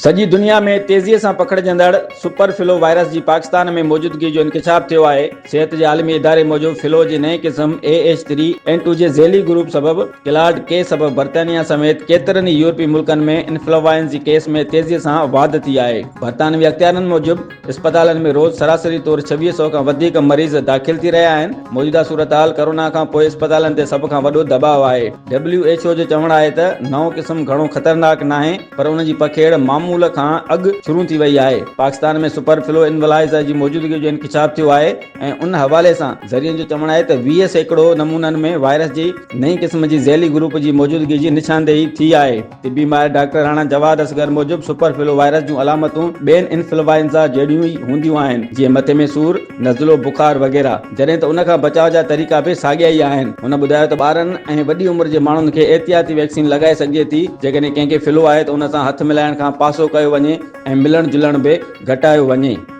سڄي دنيا ۾ تيزيء سان پکڙجندڙ سپر فلو وائرس جي پاڪستان ۾ موجودگي جو انڪشاف ٿيو آهي. صحت جي عالمي اداري موجب فلو جي نئين قسم اي ايڇ ٿري اين ٽو جي ذيلي گروپ سبب ڪلاڊ ڪي سبب برطانيا سميت ڪيترن ئي يورپي ملڪن ۾ انفلوائنز جي ڪيس ۾ تيزيء سان واڌ ٿي آهي. برطانوي اختيارين موجب اسپتالن ۾ روز سراسري طور 26 سئو کان وڌيڪ مريض داخل ٿي رهيا آهن، موجوده صورتحال ڪورونا کان پوء اسپتالن تي سڀ کان وڏو دٻاء آهي. ڊبليو ايڇ او جو چوڻ آهي ته نئون قسم گهڻو خطرناڪ ناهي پر ان جي پکيڙ معمول کان اڳ شروع ٿي وئي آهي. پاڪستان ۾ سپر فلو انفلوئنزا جي موجودگي جو انڪشاف ٿيو آهي ۽ ان حوالي سان ذريعن جو چوڻ آهي ته 20% نمونن ۾ وائرس جي نئين قسم جي ذيلي گروپ جي موجودگي جي نشاندهي ٿي آهي. طبي ماهر ڊاڪٽر راڻا جواد اصغر موجب سپر فلو وائرس جون علامتون ٻين انفلوائنزا جهڙيون ئي هونديون آهن جيئن مٿي ۾ سور، نزلو، بخار وغيره جڏهن ته ان کان بچاء جا طريقا به ساڳيا ئي آهن. هن ٻڌايو ته ٻارن ۽ وڏي عمر جي ماڻهن کي احتياطي ويڪسين لڳائي سگهجي ٿي، جيڪڏهن ڪنهن کي فلو آهي ته ان سان هٿ ملائڻ کان پاسو ڪيو وڃي ۽ ملڻ جلڻ به گهٽايو وڃي.